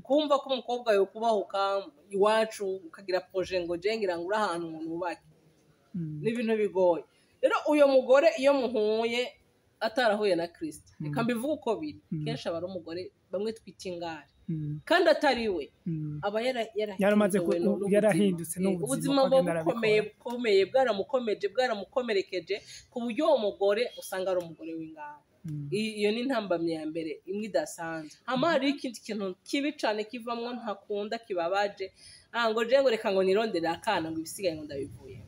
Kumva ko umukobwa yokubahuka iwacu ukagira projet ngo je ngira ngo uri ahantu ngo nubake, ni ibintu bigoye. Rero uyo mugore iyo muhuye atarahuye na Kristo, reka mbivuge uko biri, kenshi aba ari umugore bamwe twita ingare, kandi atari we, aba Yaramaze yarahinduwe n'ubuzima. Yarahindutse n'ubuzima, Ubuzima uko agenda buba bukomeye, arabikora. bukomeye, bwaramukomeje, bwaramukomerekeje, ku buryo uwo mugore usanga ari umugore w'ingare. Iyo ni intambamyi ya mbere imwe idasanzwe. Hama hariho ikindi kintu kibi cane kivamwo ntakunda, kibabaje. Ngo je ngo reka ngo nirondere akana, ngo ibisigaye ngo ndabivuye.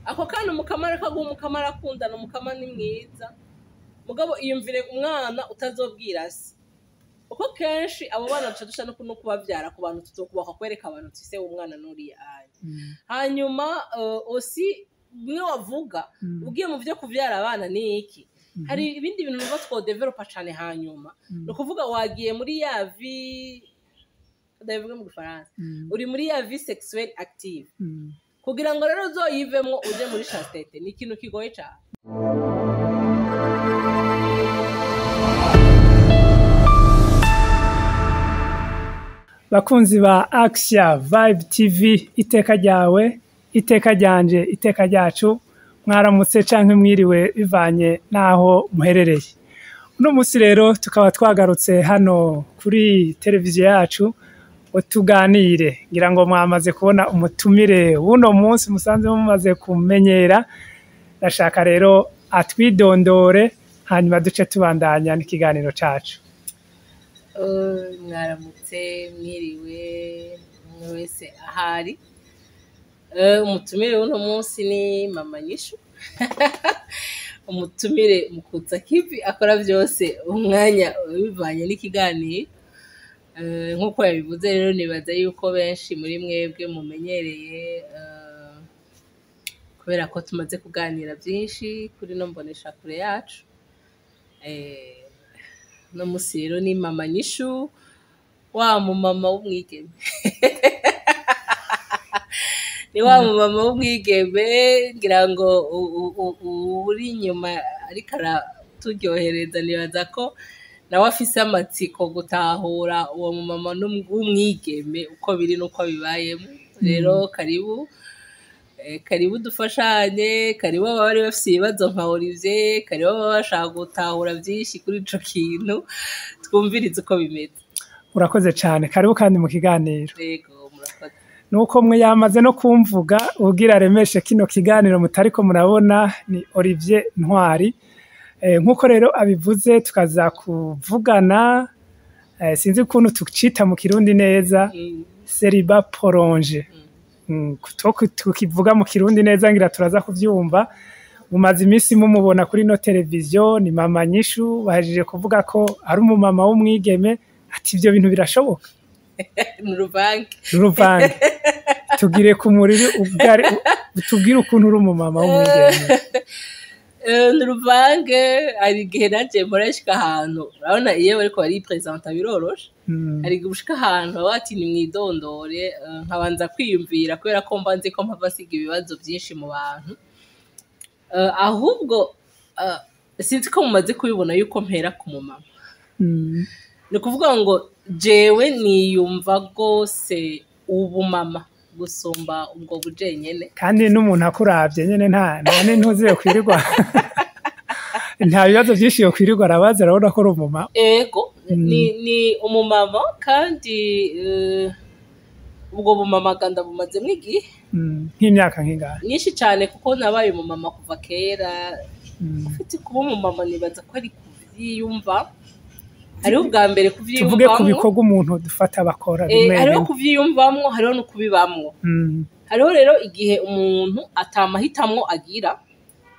Ako kana umukama arakaguha, umukama arakundana, umukama ni mwiza, mugabo iyumvire umwana utazobwira se, kuko kenshi abo bana duca dusa no kubavyara ku bantu tutokubaka, kwereka abantu uti se umwana nuriya anya. Hanyuma aussi bimwe wavuga, ugiye mu vyo kuvyara abana ni iki, hari ibindi bintu numva twodevelopa cane. Hanyuma ni ukuvuga wagiye muri ya vie, ndabivuge mu Gifaransa, uri muri ya vie sexuelle active. Kugira ngo rero uzoyivemwo uje muri chasteté ni ikintu kigoye cane. Bakunzi ba Axia Vibe TV, iteka ryawe, iteka ryanje, iteka ryacu, mwaramutse canke mwiriwe bivanye n'aho muherereye. Uno munsi rero tukaba twagarutse hano kuri televiziyo yacu ngo tuganire. Ngira ngo mwamaze kubona umutumire w'uno munsi musanze mumaze kumenyera. Ndashaka rero atwidondore, hanyuma duce tubandanya n'ikiganiro cacu. Mwaramutse, mwiriwe umwe wese ahari. Umutumire w'uno munsi ni Mama Nyishu, umutumire mukutsa kivi, akora byose umwanya bivanye n'ikiganiro. Nk'uko yabivuze rero, nibaza yuko benshi muri mwebwe mumenyereye, kubera ko tumaze kuganira byinshi kuri no mbonesha kure yacu. No musi rero ni Mama Nyishu, wa mumama w'umwigeme, ni wa mumama w'umwigeme. Ngira ngo uri inyuma ariko araturyohereza, nibaza ko nawe afise amatsiko gutahura uwo mumama w'umwigeme uko biri n'uko bibayemo. Rero karibu, karibu dufashanye, karibu abari bafise ibibazo nka Olivier, karibu ababa bashaka gutahura byinshi kuri ico kintu, twumvirize uko bimeze. Urakoze cyane, karibu kandi mu kiganiro. Yego, murakoze. Nuko mwe yamaze no kumvuga, ugira aremeshe kino kiganiro mutariko murabona ni Olivier Ntwari. Nkuko rero abivuze, tukaza kuvugana, sinzi ukuntu tucita mu Kirundi neza, célibat prolongé. Tukivuga mu Kirundi neza ngira turaza kuvyumva. Mumaze iminsi mumubona kuri no televiziyo, ni Mama Nyishu. Bahejeje kuvuga ko ari umumama w'umwigeme, ati ivyo bintu birashoboka? Ni uruvange. Uruvange. Tugire ku muriri ubwari, tubwire ukuntu uri umumama w'umwigeme. Ni uruvange. Hari igihe naje murashika ahantu, urabona iyo bariko baripresenta biroroshe. Hari igihe ushika ahantu baba bati nimwidondore, nkabanza kwiyumvira, kubera ko mba nzi ko mpava nsiga ibibazo byinshi mu bantu. Ahubwo sinzi ko mumaze kubibona yuko mpera ku mumama. Ni ukuvuga ngo jewe niyumva rwose ubumama gusumba ubwo bujenyene. Kandi n'umuntu akuravye nyene nta n'intuzi yo kwirirwa, nta bibazo vyinshi yo kwirirwa arabaza, arabona ko uri umumama. Ego, ni umumama, kandi ubwo bumama ganda bumazemwo igihe. Nk'imyaka nk'ingahe? Nyinshi cyane, kuko nabaye umumama kuva kera. Ufite kuba umumama, nibaza ko ari kuvyiyumva, hariho ubwa mbere Tuvuge ku kuvyiyumvamwo. bikorwa umuntu dufata bakora bimwe Hariho bimwe. kuvyiyumvamwo, hariho no kubibamwo. Hariho rero igihe umuntu atamahitamwo agira,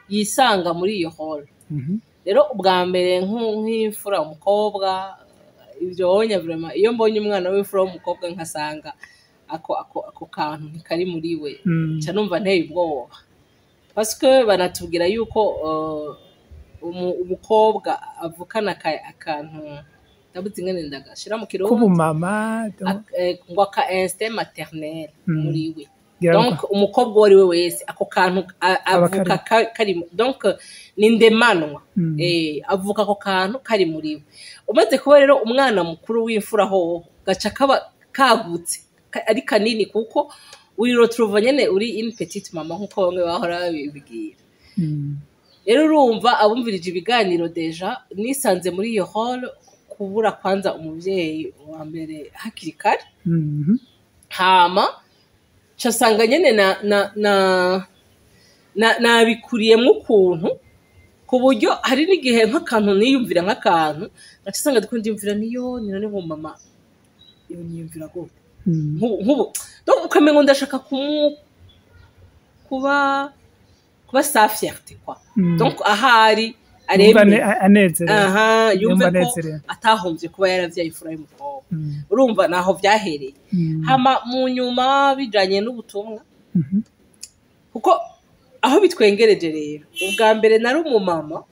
yisanga muri iyo rôle. Rero ubwa mbere nk'imfura umukobwa, ibyo wonya vraiment, iyo mbonye umwana w'imfura w'umukobwa nkasanga ako kantu ntikari muri we, nca numva nteye ubwoba, parce que banatubwira yuko umukobwa avukana akantu, ndabuze ingene ndagashira mu Kirundi, K'ubumama ngo aka instinct maternel muri we. Ngira ngo- Donc umukobwa uwo ari we wese, ako kantu Kaba avuka kari donc ni ndemanwa. Avuka ako kantu kari muri we. Umaze kuba rero umwana mukuru w'imfura, hoho gaca kaba kagutse, ari kanini, kuko wiretrouva nyene uri une petite mama, nkuko bamwe bahora babibwira. Rero urumva, abumvirije ibiganiro déjà, nisanze muri iyo rôle, kubura kwanza umuvyeyi wa mbere hakiri kare. Hama casanga nyene na nabikuriyemwo ukuntu, ku buryo hari n'igihe nk'akantu niyumvira, nk'akantu ngaca usanga ndiko ndiyumvira niyo ni none ngo mama iyo niyumvira gute? Nk'ubu donc ukamengo ndashaka kuba sa fierté quoi. Donc ahari Yumva areme anezerewe. Aha, yumve Yumva ko anezerewe. atahombye kuba yaravyaye imfura y'umukobwa. Urumva naho vyahereye. Hama mu nyuma bijanye n'ubutumwa, kuko aho bitwengereje rero, ubwa mbere nari umumama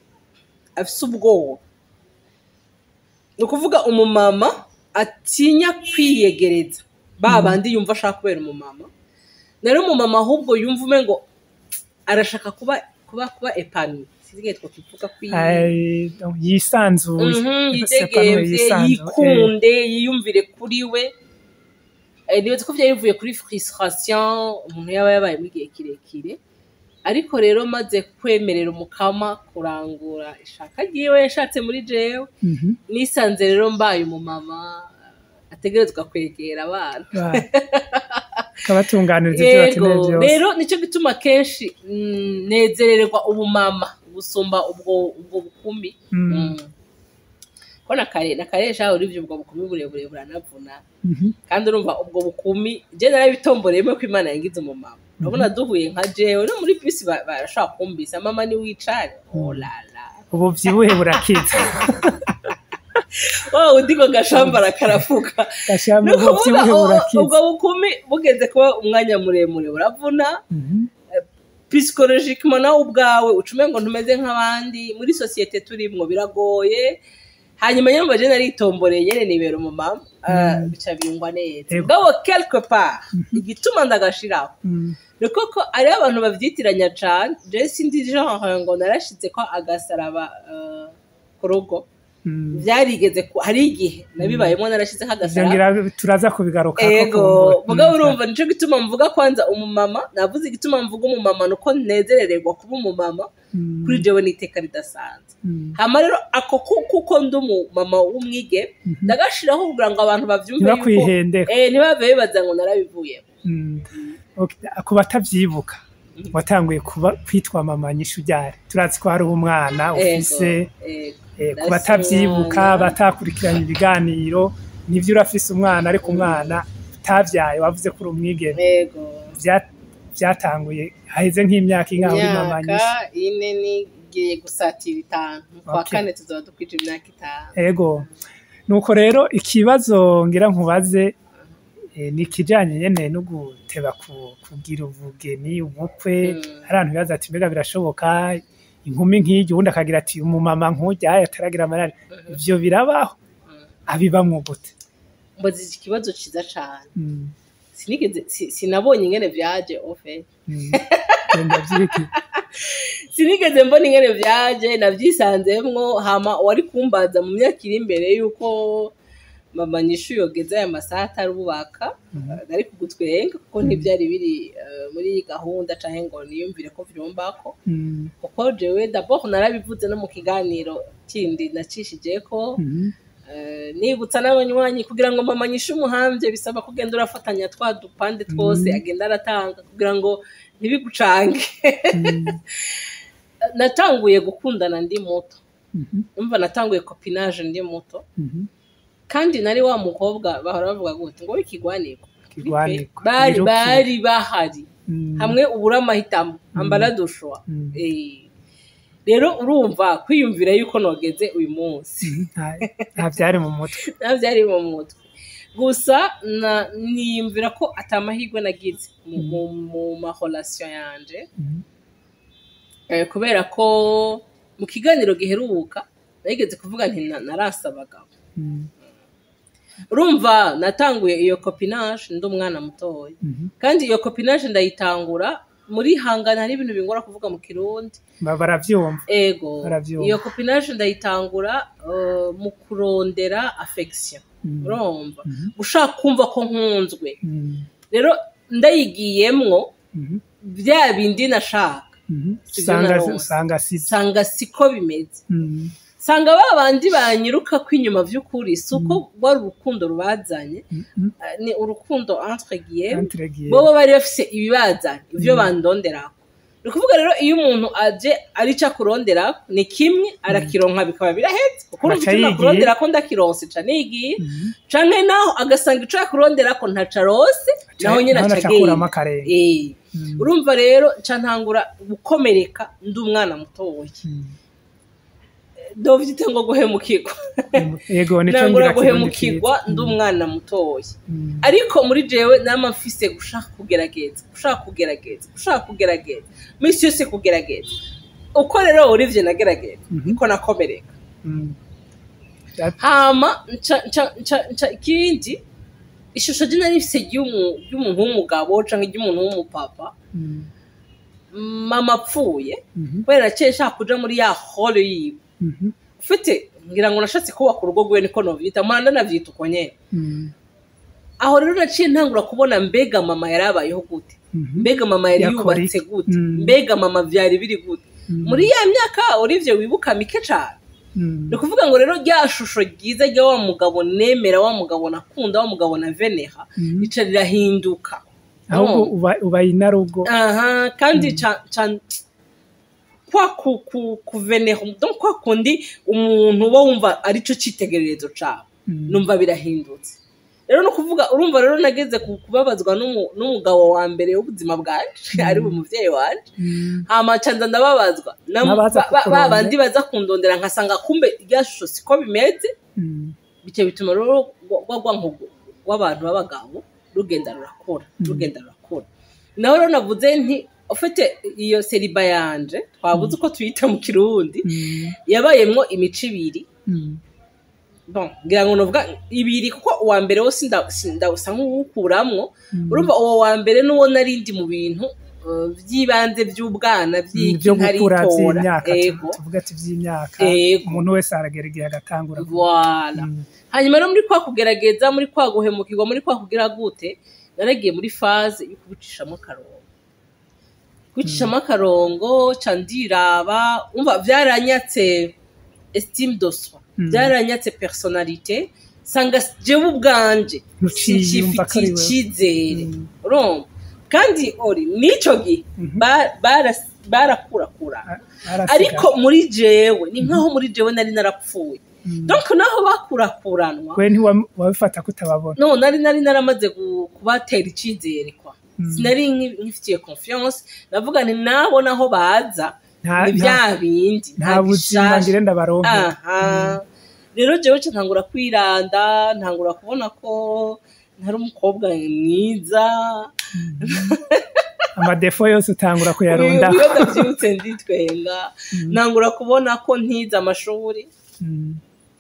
afise ubwoba, ni ukuvuga umumama atinya kwiyegereza ba bandi yumva ashaka kubera umumama. Nari umumama ahubwo yumva umengo arashaka kuba épanoui, sinzi ingene twokivuga, kwi Ai, donc yisanzuye. Yidegemvye, Yisanzuye. yikunde, yiyumvire kuri we. Nibaza ko vyari bivuye kuri frustration umuntu yaba yabayemo igihe kirekire. Ariko rero maze kwemerera Umukama kurangura ishaka ryiwe yashatse muri jewe, nisanze rero mbaye umumama ategerezwa kwegera abana. Kabatunganiriza ibyo bakeneye byose. Rero nicyo gituma kenshi nezererwa ubumama gusumba ubwo bukumi. Ko na kare sha urivye, ubwo bukumi burebure buranavuna. Kandi urumva ubwo bukumi je narabitomboreyemo ko Imana yangize umumama. Urabona duhuye nka jewe no muri bisi, barashobora kumbisa mama ni wicare, oh la la. Ubu byibuhe burakiza. Wa undi ngo gashambara karafuka. Gashamba, Ni ubu ukuvuga byibuhe burakiza. Ubwo bukumi bugeze kuba umwanya muremure buravuna. Psychologiquement nawe ubwawe ucume ngo ntumeze nk'abandi muri société turimwo, biragoye. Hanyuma nyine mbaje naritomboreye nyene nibera umumama, bica bingwa neza. Mugabo quelque part igituma ndagashiraho ni koko hariho abantu bavyitiranya cane. Je sindi genre ngo narashize ko agasaraba ku rugo. Vyarigeze hari igihe nabibayemo, narashizeko Ivyo agasaraba. Ngira turaza kubigarukako. Ego. Kumbura. Mugabo urumva nico gituma mvuga kwanza umumama. Navuze igituma mvuga umumama nuko nezerererwa kuba umumama. Kuri jewe ni iteka ridasanzwe. Hama rero ako kuko ndi umumama w'umwigeme, ndagashiraho kugira ngo abantu bavyumve yuko Ntibakwihendeko. Ntibave bibaza ngo narabivuyemo. Okay. Ku batavyibuka, watanguye kuba kwitwa mama Nyishu ryari? Turazi ko hariho umwana ufise. Ego. Ku batavyibuka, Ndafise umwana. batakurikiranye ibiganiro, nivyo urafise umwana, ariko umwana utavyaye, wavuze ko uri umwigeme. Ego. Vyatanguye haheze nk'imyaka ingahe uri mama Imyaka Nyishu? 4, nigiye gusatira 5. Mu kwa kane tuzoba dukwije imyaka 5. Ego, nuko rero ikibazo ngira nkubaze ni ikijanye nyene no guteba kugira ubugeni, ubukwe. Hari abantu bibaza ati: "Mbega birashoboka inkumi nk'iryo?" Uwundi akagira ati: "Umumama nk'urya ataragira amarari, ivyo birabaho?" Abibamwo gute? Mbajije ikibazo ciza cane. Sinigeze sinabonye ingene vyaje au fait. Genda vyiki. Sinigeze mbona ingene vyaje, navyisanzemwo. Hama wari kumbaza mu myaka iri imbere yuko mama Nyishu yogeze aya masaha atarubaka, nari kugutwenga, kuko ntivyari biri muri gahunda canke ngo niyumvire ko vyombako. Kuko jewe d'abord narabivuze no mu kiganiro kindi nacishijeko, nibutsa n'abanywanyi, kugira ngo mama Nyishu umuhamvye bisaba ko ugenda urafatanya twa dupande twose, agenda aratanga kugira ngo ntibigucange. Natanguye gukundana ndi muto. Umva, natanguye copinage ndi muto. Kandi nari wa mukobwa bahora bavuga gute ngo w'ikigwaniko. Ikigwaniko. Bari Iruki. bari bahari hamwe ubura amahitamo, embarras du choix. Rero urumva kwiyumvira yuko nogeze uyu munsi, Nta vyari mu mutwe. Nta vyari mu mutwe. Gusa niyumvira ko atamahirwe nagize mu ma relation yanje. Kubera ko mu kiganiro giheruka nageze kuvuga nti narasa abagabo. Urumva natanguye iyo copinage ndi umwana mutoya, kandi iyo copinage ndayitangura muri hangana. Hari ibintu bingora kuvuga mu Kirundi. Baravyumva. Ego. Baravyumva. Iyo copinage ndayitangura mu kurondera affection, urumva, gushaka kumva ko nkunzwe. Rero ndayigiyemwo, bya bindi nashaka sivyo Usanga naronse. Usanga si Sanga siko bimeze. Sanga ba bandi banyiruka ko inyuma, vy'ukuri si uko rwari urukundo rubazanye, ni urukundo entre guillemets. Entre guillemets. Bobo bari bafise ibibazanye, ivyo bandonderako. Ni ukuvuga rero, iyo umuntu aje arico akuronderako ni kimwe, arakironka bikaba biraheze, kuko urumva Aca ico yigiye. nakuronderako ndakironse, ca nigiye. Canke naho agasanga ico yakuronderako ntaco arose, naho nyene naho aca aca akuramo agenda. akarenge. Urumva rero nca ntangura gukomereka ndi umwana mutoya. Dovyite ngo guhemukirwa. Yego, nico Ntangura ngira Kirundi guhemukirwa ciza. ndi umwana mutoya, ariko muri jewe nama mfise gushaka kugerageza, gushaka kugerageza, gushaka kugerageza misi yose kugerageza. Uko rero Olivier nagerageza, niko nakomereka. Hama nca ikindi ishusho je nari mfise ry'umuntu w'umugabo canke ry'umuntu w'umupapa, mama apfuye, kubera naciye nshaka kuja muri ya rôle yiwe. Ufite ngira ngo nashatse kubaka urugo rwiwe, niko novyita, mpora ndanavyita uko nyene. Aho rero naciye ntangura kubona, mbega mama yarabayeho gute? Mbega mama yari Yakora yubatse iki? gute? Mbega mama vyari biri gute muri ya myaka Olivier wibuka mike cane? Ni ukuvuga ngo rero rya shusho ryiza rya wa mugabo nemera, wa mugabo nakunda, wa mugabo na veneha, rica rirahinduka. Ahubwo No. uba inarugo. Aha, kandi ca ca kwa ku ku kuveneha, donc kwa kundi umuntu uba wumva arico citegererezo cawe, numva birahindutse. Rero no kuvuga, urumva rero nageze ku kubabazwa n'umugabo wa mbere w'ubuzima bwanje, ari we muvyeyi wanje. Hama ca nza ndababazwa N'abaza kukurondera. ba bandi baza kundondera, nkasanga kumbe rya shusho siko bimeze. Bice bituma rero rwa rwanko rw'abantu b'abagabo rugenda rurakura, rugenda rurakura. Naho rero navuze nti ufite iyo célibat yanje, twabuze uko tuyita mu Kirundi, yabayemwo imico ibiri. Bon, ngira ngo novuga ibiri, kuko uwa mbere wo sindawusa nk'uwukuramwo. Urumva uwo wa mbere n'uwo narindi mu bintu vy'ibanze vy'ubwana, vy'iki, Byo gukura ntaritora. Vy'imyaka, Ego. tuvuga ati vy'imyaka. Ego. Umuntu wese aragera igihe agatangura. Voilà. Hanyuma rero muri kwa kugerageza, muri kwa guhemukirwa, muri kwa kugira gute, naragiye muri phase yo kubicishamo akarongo, kubicishamo akarongo, ca ndiraba. Umva, vyaranyatse estime de soi, byaranyatse personnalité, sanga jewe ubwanje Ntuciyumva ko ari sincifitiye wewe. icizere. Urumva kandi ori n'ico gihe barakura Barasiga. ariko muri jewe ni nkaho muri jewe nari narapfuye. Donc naho bakurakuranwa, We ntiwabifata ko utababona. No, nari naramaze kubatera icizere kwa sinari nkifitiye confiance. Navuga nti nabo naho baza ni bya bindi, nta buzima gishasha. Ngire ndabaronke. Aha rero jewe ca ntangura kwiranda, ntangura kubona ko ntari umukobwa mwiza. Ama défauts yose utangura kuyarunda. Iyo ndavyutse nditwenga. Ntangura kubona ko ntize amashuri,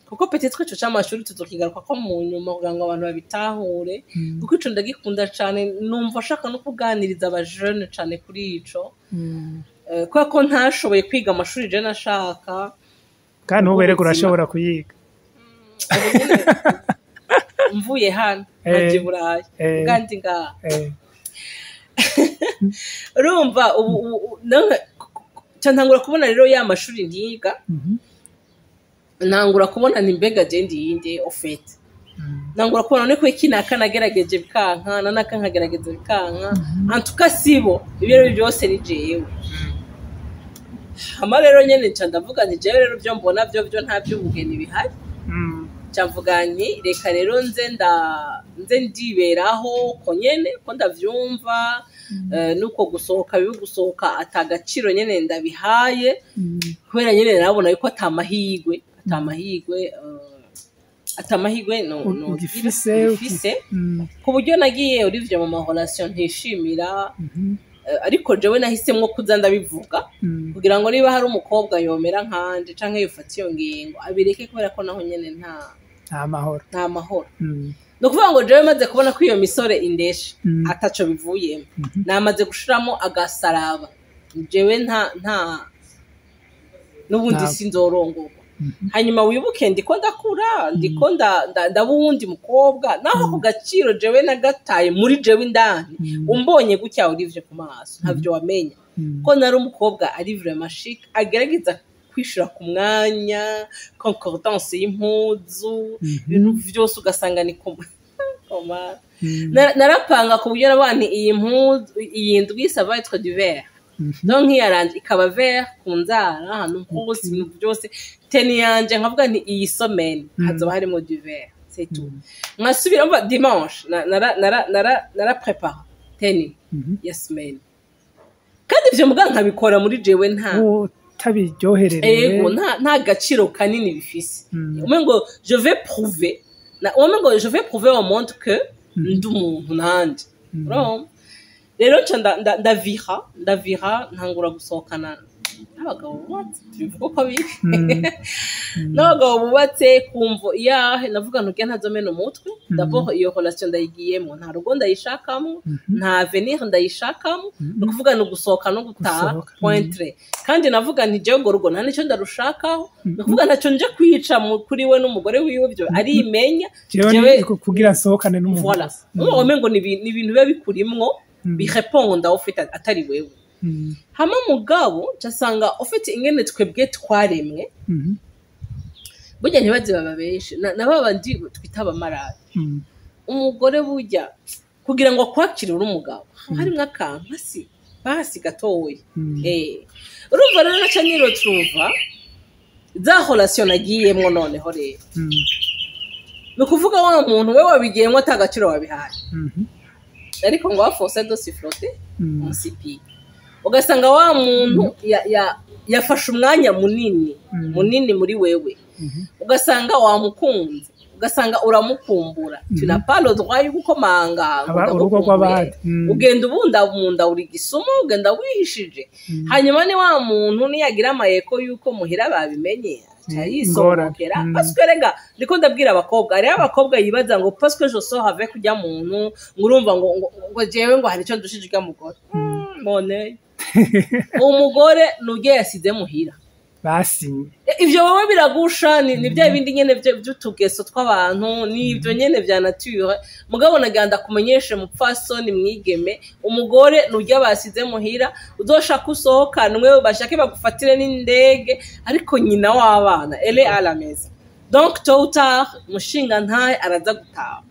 kuko peut-être ico c'amashuri tuzokigaruka ko mu nyuma kugira ngo abantu babitahure, kuko ico ndagikunda cane, numva ashaka no kuganiriza abajene cane kuri ico. Kubera ko ntashoboye kwiga amashuri je nashaka. Kandi ntubereke Ubuzima. Urashobora kuyiga. Ubu nyene mvuye hano nkaja i Burayi, kandi ngaha urumva ubu ca ntangura kubona rero ya mashuri ntiga, ntangura kubona nti mbega je ndi yinde au fait? Ntangura kubona none ko iki naka nagerageje bikanka, na naka nkagerageza bikanka, en tout cas sibo, ibyo ari byo byose ni jewe. Hama rero nyene nca ndavuga nti jewe rero byo mbona byo nta by'ubugeni bihari. Nca mvuga nti reka rero nze ndiberaho ko nyene ko ndavyumva, nuko gusohoka bibi, gusohoka atagaciro nyene ndabihaye, kubera nyene narabona yuko atamahigwe no no Ugifise. ugifise, ku buryo nagiye Olivier mu ma relation ntishimira. Ariko jewe nahisemwo kuza ndabivuga kugira ngo niba hari umukobwa yomera nkanje canke yofata iyo ngingo abireke, kubera ko naho nyene nta Nta mahoro. Nta mahoro. Ni ukuvuga ngo jewe maze kubona ko iyo misore indesha, ataco bivuyemo, namaze gushiramo agasaraba, jewe nta n'ubundi sinzorongorwa. Hanyuma wibuke, ndiko ndakura, ndiko ndaba uwundi mukobwa, naho ku gaciro jewe nagataye muri jewe indani. Umbonye gutya urivye ku maso, ntavyo wamenya ko nari umukobwa ari vraiment chic, agerageza kwishura ku mwanya, concordance y'impuzu, ibintu vyose ugasanga ni koma. Narapanga ku buryo navuga nti iyi mpuzu, iyi ndwi, ça va être du vert. Donc nkiyaranje ikaba vert ku nzara, ahantu hose, ibintu byose, tenue yanje nkavuga nti iyi semaine hazoba harimo du vert, c'est tout. Nkasubira mva dimanche nara prépara tenue ya semaine, kandi ivyo muga nkabikora muri jewe nta Utabiryoherereye. Ego, nta gaciro kanini bifise. Umengo je vais prouver umengo je vais prouver au monde que ndi umuntu nanje. Urumva rero nca ndavira ntangura gusohokana n'abagabo bubatse, tubivuga uko biri, n'abagabo bubatse kumvo iyahe. Navuga ntuge ntazomena umutwe. D'abord iyo relation ndayigiyemo, nta rugo ndayishakamo, nta avenir ndayishakamo, ni ukuvuga ni ugusohoka no gutaha. Gusohoka. Point. Kandi navuga nti jewe urwo rugo nta nicyo ndarushakaho, ni ukuvuga ntacyo nje kwica kuri we n'umugore wiwe, ibyo arimenya. Jewe Jewe ni kugira nsohokane n'umuntu. Voilà, umva ngo ni ibintu biba bikurimwo, bireponda ufite atari wewe. Hama mugabo casanga ufite ingene twebwe twaremwe, burya ntibaze baba benshi na babandi twita abamaraya. Umugore burya kugira ngo akwakire uri umugabo, haba harimwo akantu hasi basi gatoya. Urumva rero naca niretrouva za relation nagiyemwo. Noneho rero ni ukuvuga wa muntu we wabigiyemwo ata gaciro wabihaye, ariko ngo à force de s'y frotter on s'y pique. Ugasanga wa muntu yafashe umwanya munini, munini muri wewe, ugasanga wamukunze, ugasanga uramukumbura. Tu n'as pas le droit yo gukomanga ngo Aba urugo ndagukumbuye. rw'abandi. Ugenda ubundabunda, uri gisumo, ugenda wihishije. Hanyuma ni wa muntu niyagira amayeko yuko muhira babimenye, aca yisohokera. Parce que rega ndiko ndabwira abakobwa, hariho abakobwa yibaza ngo parce que je sors avec ujya muntu, ngo urumva ngo jewe ngo hari icyo ndushije ujya mugore. None umugore nubwo yasize muhira basinye. Ivyo wowe biragusha, ni bya bindi nyene vy'utugeso tw'abantu, ni ivyo nyene vya nature. Mugabo nagira kumenyeshe mupfasoni, mwigeme, umugore nurya basize muhira. Uzoshaka usohokanwe, bashake bagufatire n'indege, ariko nyina w'abana elle est à la maison. Donc tôt ou tard umushinga ntahe araza gutaha.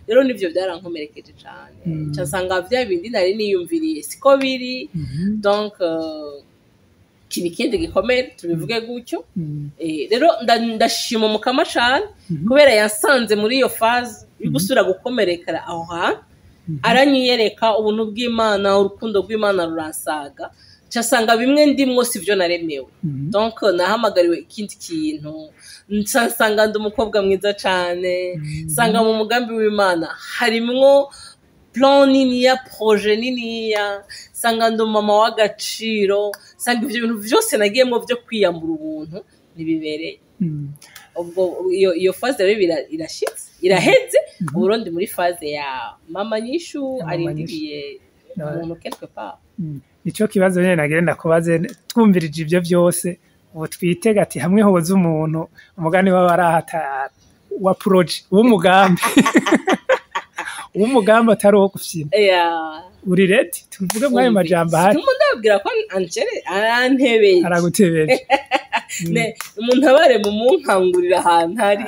Rero nivyo byarankomerekeje cane. Nca nsanga vya bindi nari niyumviriye siko biri. Donc kiba ikindi gikomere, tubivuge gutyo. Rero ndashima umukama cane kubera yasanze muri iyo phase yo gusubira gukomerekera aho hantu, aranyiyereka ubuntu bw'Imana, urukundo rw'Imana ruransaga. Nsanga bimwe ndimwo sivyo naremewe. Donc nahamagariwe ikindi kintu. Nca nsanga ndi umukobwa mwiza cane, nsanga mu mugambi w'Imana harimwo plan niniya, projet niniya, nsanga ndi umumama w'agaciro, nsanga ivyo bintu vyose nagiyemwo vyo kwiyambura ubuntu ntibibereye. Ubwo iyo phase rero irashitse, iraheze. Uburundi muri phase ya mama nyishu, Ya mama. arindiriye umuntu quelque part. Nico kibazo nyene nagenda kubaze. Twumvirije ivyo vyose, ubu twitega ati hamwe hoza umuntu, umugani w'abarahata wa projet, w'umugambi atari uwo gufyina, uri ready? Tuvuge mw'ayo majambo ahari. Ndimo ndababwira ko Angele arantebeye. Aragutebeje. Umuntu abare mu munkangurira ahantu hari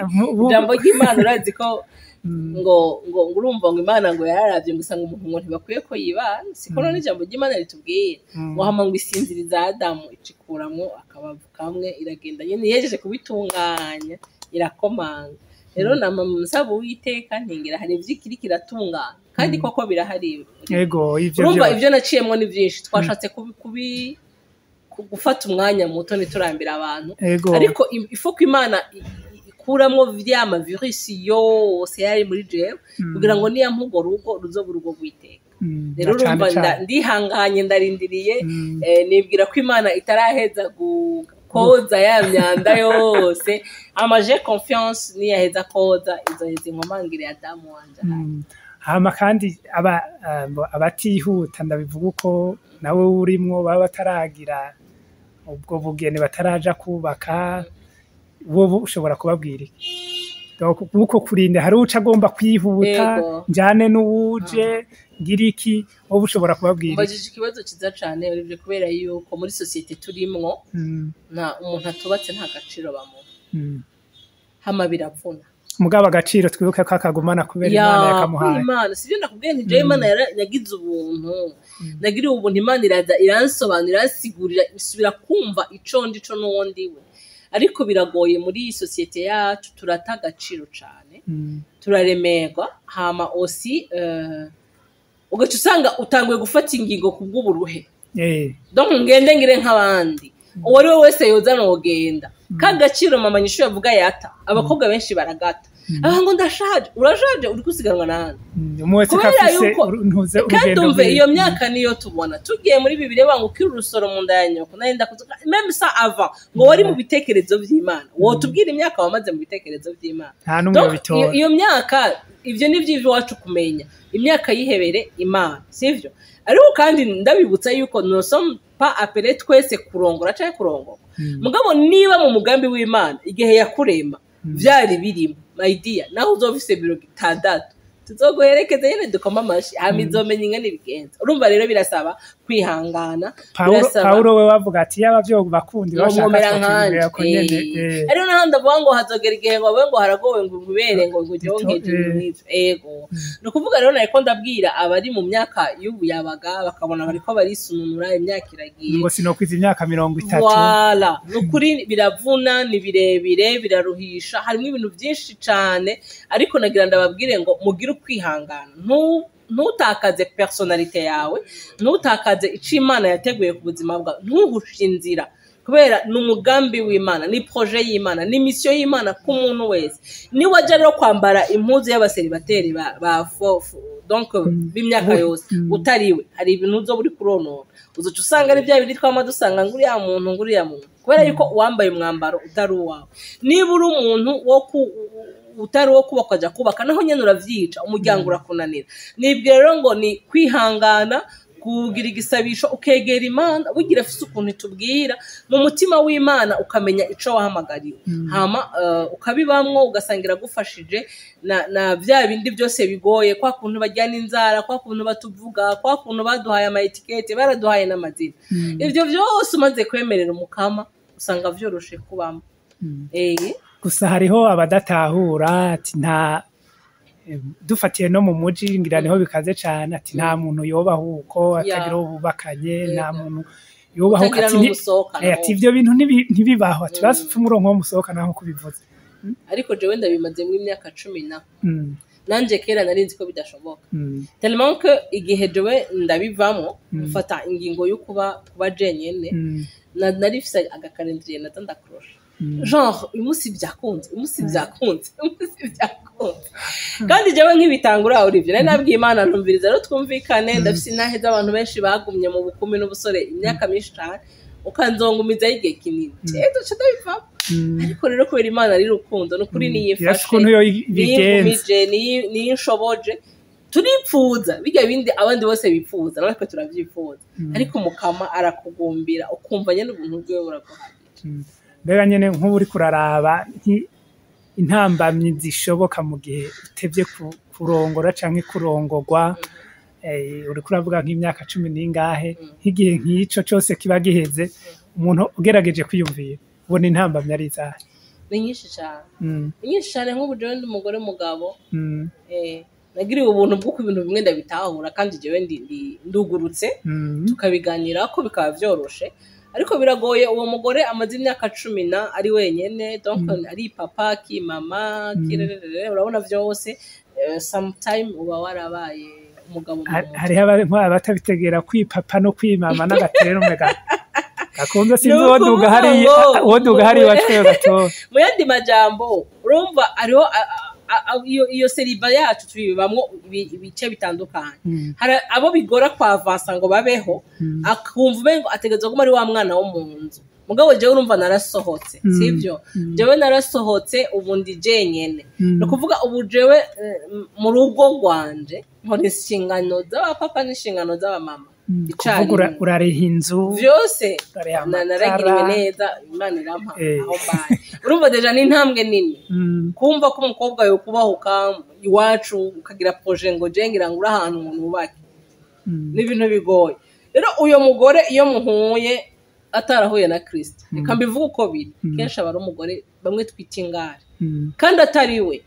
ijambo ry'Imana. Urazi ko ngo urumva ngo Imana ngo yararavye ngo usanga umuntu ngo ntibakwiye ko yibana, siko? None ijambo ry'Imana ritubwira ngo hama ngo isinziriza Adamu, icikuramwo akabavu kamwe, iragenda nyene yejeje kubitunganya, irakomanga. Rero nama nsaba Uwiteka ntingira hari ivyo ikiri kiratunganya, kandi koko birahari. Ego, ivyo Urumva vyose. ivyo naciyemwo ni vyinshi, twashatse gufata umwanya muto ntiturambira abantu. Ariko ifo ko Imana ikuramwo vyama virusi yose yari muri jewe, kugira ngo niyampa urwo rugo, ruzoba urugo rw'iteka. Rero Na cane urumva cane. ndihanganye, ndarindiriye. Nibwira ko Imana itaraheza. Koza ya myanda yose. Ama j'ai confiance, niyaheza koza, izoheza inkomangire ya damu wanje. Hama kandi abatihuta, ndabivuga uko nawe urimwo, baba bataragira ubwo bugeni, bataraja kubaka, wowe ushobora kubabwira iki? Donc, uko kurinda, hari uca agomba kwihuta, njane n'uwuje ngira iki, wowe ushobora kubabwira iki? Mbajije ikibazo ciza cane, Olivier, kubera yuko muri société turimwo, nta umuntu atubatse nta gaciro bamuha. Hama biravuna. Mugabo agaciro twibuke ko akagumana kubera Imana yakamuhaye. Imana, sivyo? Nakubwiye nti jewe Imana yagize ubuntu, nagiriwe ubuntu, Imana iraza iransobanurira, iransigurira, isubira kumva ico ndi co n'uwo ndiwe. Ariko biragoye muri iyi société yacu, turata agaciro cane, turaremerwa. Hama aussi ugaca usanga utanguye gufata ingingo ku bw'uburuhe. Donc ngende ngire nk'abandi, uwo ari we wese yoza nogenda. Ka gaciro mama Nyishu yavuga yata, abakobwa benshi baragata. Aha ngo ndashaje, urashaje uri gusiganwa nande? Umwe wese ko Kubera afise yuko ntuze kandi urugendo umve, rwiwe. Iyo myaka niyo tubona tugiye muri Bibiliya banga ukiri urusoro mu nda ya nyoko, nari ndakuze même ça avant, ngo wari mu bitekerezo vy'Imana. Wotubwira imyaka wamaze mu bitekerezo vy'Imana? Nta n'umwe Donc, yobitora. iyo myaka, ivyo ni iwacu kumenya, imyaka yihebere Imana, sivyo? Ariko kandi ndabibutsa yuko nous sommes pas appelés twese kurongora canke kurongorwa. Mugabo niba mu mugambi w'Imana igihe yakurema vyari birimo, my dear, naho uzoba ufise 60, tuzoguherekeza nyene, dukoma amashi, hama izomenya ingene ibigenza. Urumva rero birasaba kwihangana. Pawulo Birasaba Pawulo we bavuga ati yaba vyo bakundi ngo bashaka mwomera twokwimerera nkanje. ko nyene. Ariyo n'ahandi avuga ngo hazogera igihe ngo bavuge ngo haragowe, ngo ngubere ngo ryonkeje ibintu nk'ivyo. Ego, ni ukuvuga rero nariko ndabwira abari mu myaka y'ubuyabaga, bakabona bariko barisununura, imyaka iragiye, ngo sinokwiza imyaka 30. Voilà, ni ukuri biravuna, ni birebire, biraruhisha, harimo ibintu byinshi cane. Ariko nagira ndababwire ngo mugire ukwihangana. Ntutakaze personnalité yawe, ntutakaze ico Imana yateguye ku buzima bwawe, ntuhushe inzira, kubera ni umugambi w'Imana, ni projet y'Imana, ni mission y'Imana ku muntu wese. Niwajya rero kwambara impuzu y'abaseribateri ba donc b'imyaka yose utariwe, hari ibintu uzoba uri kuronona. Uzoca usanga ari bya bindi twama dusanga, ngo uriya muntu, ngo uriya muntu, kubera yuko wambaye umwambaro utari uwawe. Niba uri umuntu wo ku utari uwo kubaka, ukajya kubaka, naho nyine uravyica, umuryango urakunanira. Nibwira rero ngo ni kwihangana, kugira igisabisho, ukegera Imana, bugira afise ukuntu itubwira mu mutima w'Imana, ukamenya ico wahamagariwe, hama ukabibamwo, ugasanga iragufashije na vya bindi byose bigoye, kwa kuntu bajyana inzara, kwa kuntu batuvuga, kwa kuntu baduhaye ama étiquettes, baraduhaye n'amazina. Ivyo vyose umaze kwemerera Umukama, usanga vyoroshe kubamo. Gusa hariho abadatahura ati nta dufatiye no mu muji, ngira niho bikaze cane, ati nta muntu yobaho uko atagira uwo bubakanye, nta muntu yubaho utagira ati n'umusohokana. Ati ivyo bintu ntibibaho, ati basi upfa umurongo wo musohokana nkuko ubivuze. Ariko jewe ndabimazemwo imyaka 10 na nanje kera nari nzi ko bidashoboka, tellement que igihe jewe ndabivamo, mfata ingingo yo kuba jenyene, nari mfise aga calendrier, naza ndakorosha, genre uyu munsi byakunze, uyu munsi byakunze, uyu munsi byakunze. Kandi jewe nk'ibitangura, Olivier, nari nabwiye Imana, ntumviriza rero twumvikane, ndafise intahe z'abantu benshi bagumye mu bukumi n'ubusore imyaka myinshi cane, ukanzongumizaho igihe kinini, jewe duca ndabivamo. Ariko rero kubera Imana ari urukundo, ni ukuri, Irafise niyifashe, ukuntu yo ibigenza. Niyingumije, niyo inshoboje. Turipfuza bijya bindi abandi bose bipfuza, natwe turavyifuza, ariko Umukama arakugumbira, ukumva nyene ubuntu bwiwe buraguhagije. Mbega nyene nk'ubu uriko uraraba intambamyi zishoboka mu gihe utevye kurongora canke kurongorwa, uriko uravuga nk'imyaka cumi n'ingahe, nk'igihe nk'ico cose kiba giheze, umuntu ugerageje kwiyumvira, ubona intambamyi ari izahe? Ni nyinshi cane. Ni nyinshi cane. Nk'ubu jewe ndi umugore mugabo, nagiriwe ubuntu bw'uko ibintu bimwe ndabitahura, kandi jewe ndugurutse, tukabiganirako bikaba vyoroshe. Ariko biragoye uwo mugore amaze imyaka 10 na ari wenyene, donc ari papa ki mama kirerere, urabona vyose, sometime uba warabaye umugabo mu nzu. Hariho abatabitegera, kwipapa no kwimama n'agatera umwe gakunze, sinzi Ni uwo duga ukuvuga hariya, ngo uwo duga hariya iwacu gatora. Mu yandi majambo, urumva hariho iyo célibat yacu tubibamwo ibice bitandukanye. Hari abo bigora kwavansa ngo babeho, akumva umengo ategerezwa kuba ari wa mwana wo mu nzu. Mugabo jewe urumva narasohotse, sivyo? Mm. Jewe narasohotse, ubu ndi jenyene. Ni ukuvuga ubu jewe mu rugo rwanje nkora inshingano z'abapapa n'inshingano z'abamama Kuvuga icarimwe. urariha inzu, Vyose urariha naragiriwe amatara. neza, Imana irampa aho mbaye. Urumva déjà ni intambwe nini kumva ko umukobwa yokubahuka iwacu ukagira projet ngo je ngira ngo uri ahantu ngo nubake. Ni ibintu bigoye. Rero uyo mugore iyo muhuye atarahuye na Kristo, reka mbivuge uko biri, kenshi aba ari umugore bamwe twita ingare, kandi atari we.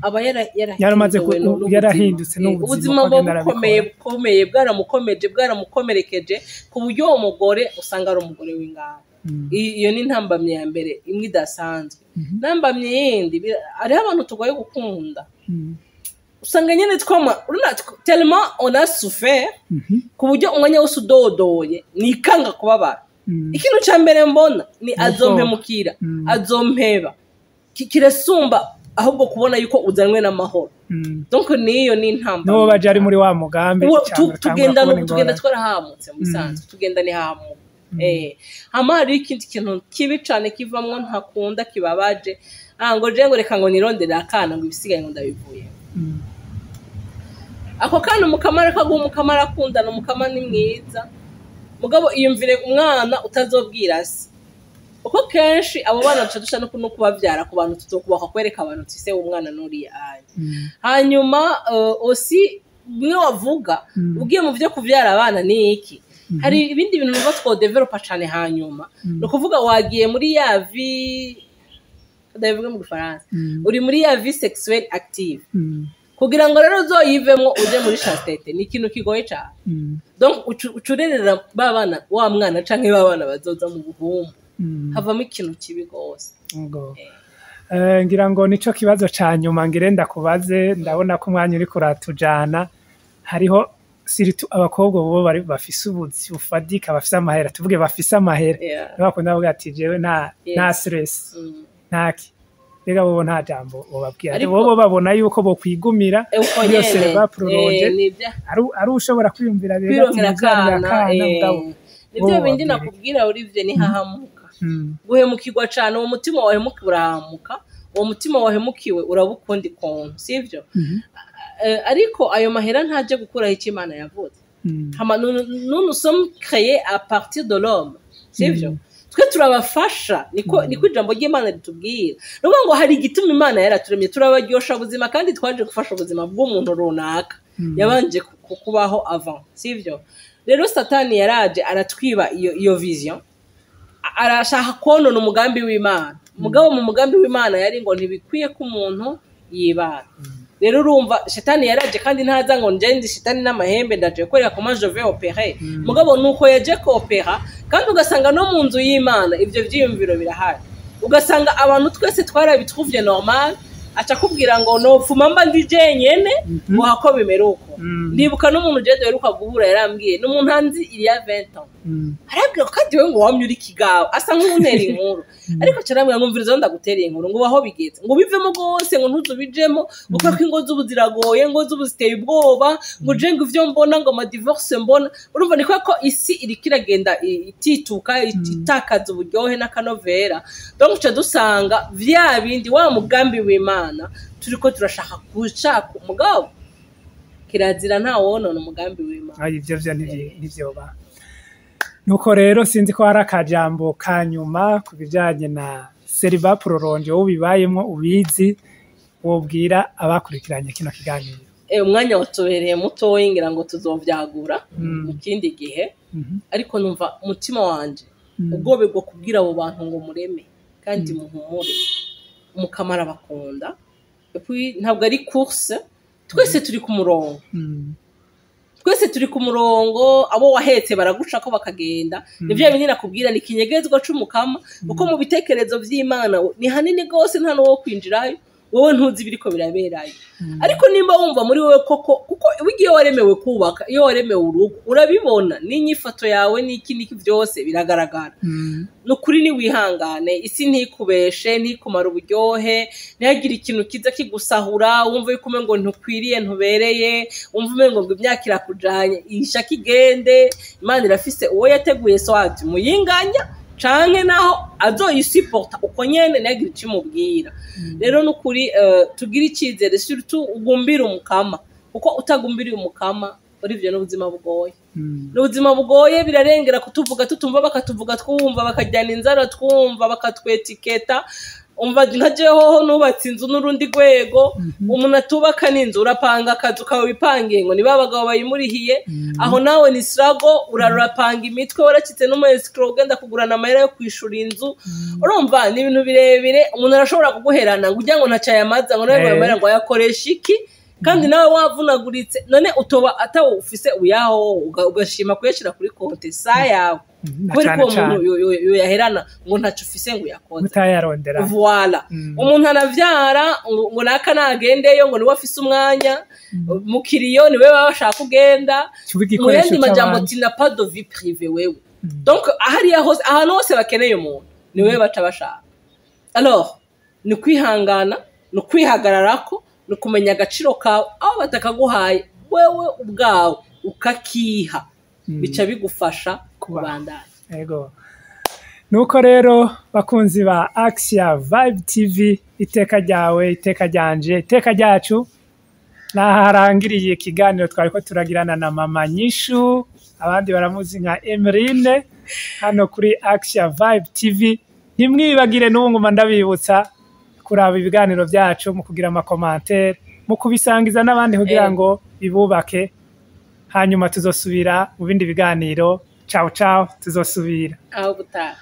Aba Yaramaze yarahinduwe n'ubuzima. yarahindutse n'ubuzima, Ubuzima uko buba agenda bukomeye, arabikora. bukomeye, bwaramukomeje, bwaramukomerekeje, ku buryo uwo mugore usanga ari umugore w'ingare. Iyo ni intambamyi ya mbere imwe idasanzwe. Intambamyi yindi, hariho abantu tugoye gukunda. Usanga nyene twama urabona tellement on a souffert, ku buryo umwanya wose udodoye nikanga kubabara. Ikintu ca mbere mbona ni Ubwoba. azompemukira, azompeba. Kirasumba ahubwo kubona yuko uzanwe n'amahoro. Donc niyo ni intambamyi. N'uwo baje ari muri wa mugambi, icambere utangura tugenda kubona tugenda ingorane. twarahamutse mu bisanzwe, tugenda ni hamuka. Hama hariho ikindi kintu kibi cane kivamwo ntakunda, kibabaje. Ah, ngo je ngo reka ngo nirondere akana, ngo ibisigaye ngo ndabivuyemo. Ako kana umukama arakaguha, umukama arakundana, umukama ni mwiza. Mugabo iyumvire umwana utazobwira se. Uko kenshi abo bana duca dusa no kubavyara ku bantu tutokubaka kwereka abantu tuti se umwana nuriya anya. Hanyuma aussi bimwe wavuga, ugiye mu vyo kuvyara abana ni iki, hari ibindi bintu numva twodéveloppa cane. Hanyuma ni ukuvuga wagiye muri ya vie, ndabivuge mu Gifaransa, uri muri ya vie sexuelle active. Kugira ngo rero uzoyivemwo uje muri chasteté ni ikintu kigoye cane. Donc ucurerera ba bana, wa mwana canke ba bana bazoza mu buhumbu, havamo ikintu kibi gose. Ngo. Ngira ngo nico kibazo ca nyuma ngire ndakubaze. Ndabona ko umwanya uriko uratujana. Hariho surtout abakobwa bo bari bafise ubuzi bufadika, bafise amahera, tuvuge bafise amahera, nibo bakunda kuvuga ati jewe nta nta stress, ntaki. Mbega bobo nta jambo bobabwira? Bobo babona yuko bokwigumira Uko muri iyo nyene. célibat prolongé? Nibya Ari ushobora kwiyumvira rero ati kwironkera nivyarire akana, akana, mugabo nivyo bo bindi babwira iki? Nakubwira Olivier, ni hahamuka guhemukirwa cane. Uwo mutima wahemukiwe urahamuka, uwo mutima wahemukiwe uraba ukundi kuntu, sivyo? Mhm. Ariko ayo mahera ntaje gukuraho icyo Imana yavuze. Hama nous nous sommes créés à partir de l'homme, sivyo? Twe turabafasha, niko ijambo ry'Imana ritubwira. Ni ukuvuga ngo hari igituma Imana yaraturemye, turabaryosha ubuzima, kandi twaje gufasha ubuzima bw'umuntu runaka yabanje kubaho avant, sivyo? Rero Satani yaraje aratwiba iyo vision, arashaka konona umugambi w'Imana. Mugabo mu mugambi w'Imana yari ngo ntibikwiye ko umuntu yibana. Rero urumva shetani yaraje, kandi ntaza ngo nje ndi shetani n'amahembe ndaje kwereka comment je vais opérer. Mugabo nuko yaje kopera, kandi ugasanga no mu nzu y'Imana ivyo vyiyumviro birahari, ugasanga abantu twese twarabitrouvé normal. Aca akubwira ngo nopfuma mba ndi jenyene, ngo hako bimera uko. Ndibuka n'umuntu je duheruka guhura yarambwiye, n'umuntu anzi il y a 20 ans, arabwira ko kandi we ngo wamye uri kigabo, asa nk'untera inkuru, ariko carambwira ngo mviriza ndagutera inkuru, ngo baho bigeze, ngo bivemo rwose, ngo ntuzubijemo, ngo kubera ko ingo z'ubu ziragoye, ngo z'ubu ziteye ubwoba, ngo je ngo ivyo mbona, ngo amadivorce mbona. Urumva ni kubera ko isi iriko iragenda itituka, itakaza uburyohe n'akanovera. Donc uca dusanga vya bindi, wa mugambi w'Imana turiko turashaka gushaka, umugabo kirazira nta wonona umugambi w'Imana. Ayi, ivyo vyo ntivyoba. Nuko rero sinzi ko hari akajambo ka nyuma ku bijanye na célibat prolongé, wowe ubibayemwo ubizi, wobwira abakurikiranye kino kiganiro. Umwanya watubereye mutoyi, ngira ngo tuzovyagura mu kindi gihe. Ariko numva umutima wanje ubwoberwa kubwira abo bantu ngo mureme kandi muhumure, Umukama arabakunda. Et puis, ntabwo ari course, twese turi ku murongo. Twese turi ku murongo. Abo wahetse baragucako bakagenda. Ni bya bindi nakubwira, ni ikinyegezwa c'Umukama, kuko mu bitekerezo vy'Imana ni hanini rwose, nta n'uwo kwinjirayo. Wowe ntuzi ibiriko biraberayo. Ariko nimba wumva muri wowe koko, kuko iyo waremewe kubaka, iyo waremewe urugo, urabibona n'inyifato yawe n'iki n'iki, byose biragaragara. Ni ukuri niwihangane, isi ntikubeshe, ntikumare uburyohe, ntihagire ikintu kiza kigusahura wumva yuko umengo ntukwiriye, ntubereye, wumva umengo ngo imyaka irakujanye. Ishaka igende, Imana irafise uwo yateguye, swati muyinganya. Canke naho azoyisuporta uko nyene, ntihagire ico imubwira. Rero nukuri, tugire icizere, surtout ugumbire Umukama, kuko utagumbiriye Umukama, Olivier, n'ubuzima bugoye. N'ubuzima bugoye, birarengera kutuvuga tutumva, bakatuvuga twumva, bakajyana inzara twumva, bakatwetiketa. Umva, nka jewe nubatse inzu n'urundi rwego. Umuntu atubaka n'inzu, urapanga akazu kawe wipangiye, ngo niba abagabo bayimurihiye aho, nawe ni sirago, urarurapanga imitwe, waracitse n'umu escroc, ugenda kugurana amahera yo kwishura inzu. Urumva ni ibintu birebire. Umuntu arashobora kuguherana ngo ujya ngo ntaco ayamaza, ngo nawe ngo ayo mahera ngo ayakoresha iki, kandi nawe wavunaguritse. None utoba atawo ufise uyaho, ugashima kuyashira kuri konte sa yawe, Na kubera ko cane uwo muntu cane. Yoyaherana ngo ntaco ufise ngo uyakoze. Mutayarondera. Voilà. Umuntu aravyara ngo naka nagendeyo, ngo niwe afise umwanya mu kiriyo, niwe baba bashaka ugenda. Kiba Mu igikoresho yandi majambo, c'abandi. tu n'as pas de vie privée wewe. Donc ahariya hose, ahantu hose bakeneye umuntu, niwe baca bashaka. Alors ni kwihangana, ni ukwihagararako, ni ukumenya agaciro kawe. Aho batakaguhaye, wewe ubwawe ukakiha, bica bigufasha Kubaho. kubandanya. Ego. Nuko rero, bakunzi ba Axia Vibe TV, iteka ryawe, iteka ryanje, iteka ryacu, naha harangiriye ikiganiro twariko turagirana na Mama Nyishu, abandi baramuzi nka Emerine, hano kuri Axia Vibe TV. Ntimwibagire, n'ubu nguma ndabibutsa kuraba ibiganiro byacu, mu kugira ama commentaires, mu kubisangiza n'abandi kugira ngo bibubake. Hanyuma tuzosubira mu bindi biganiro. Ciao ciao, tuzosubira. Aho gutaha.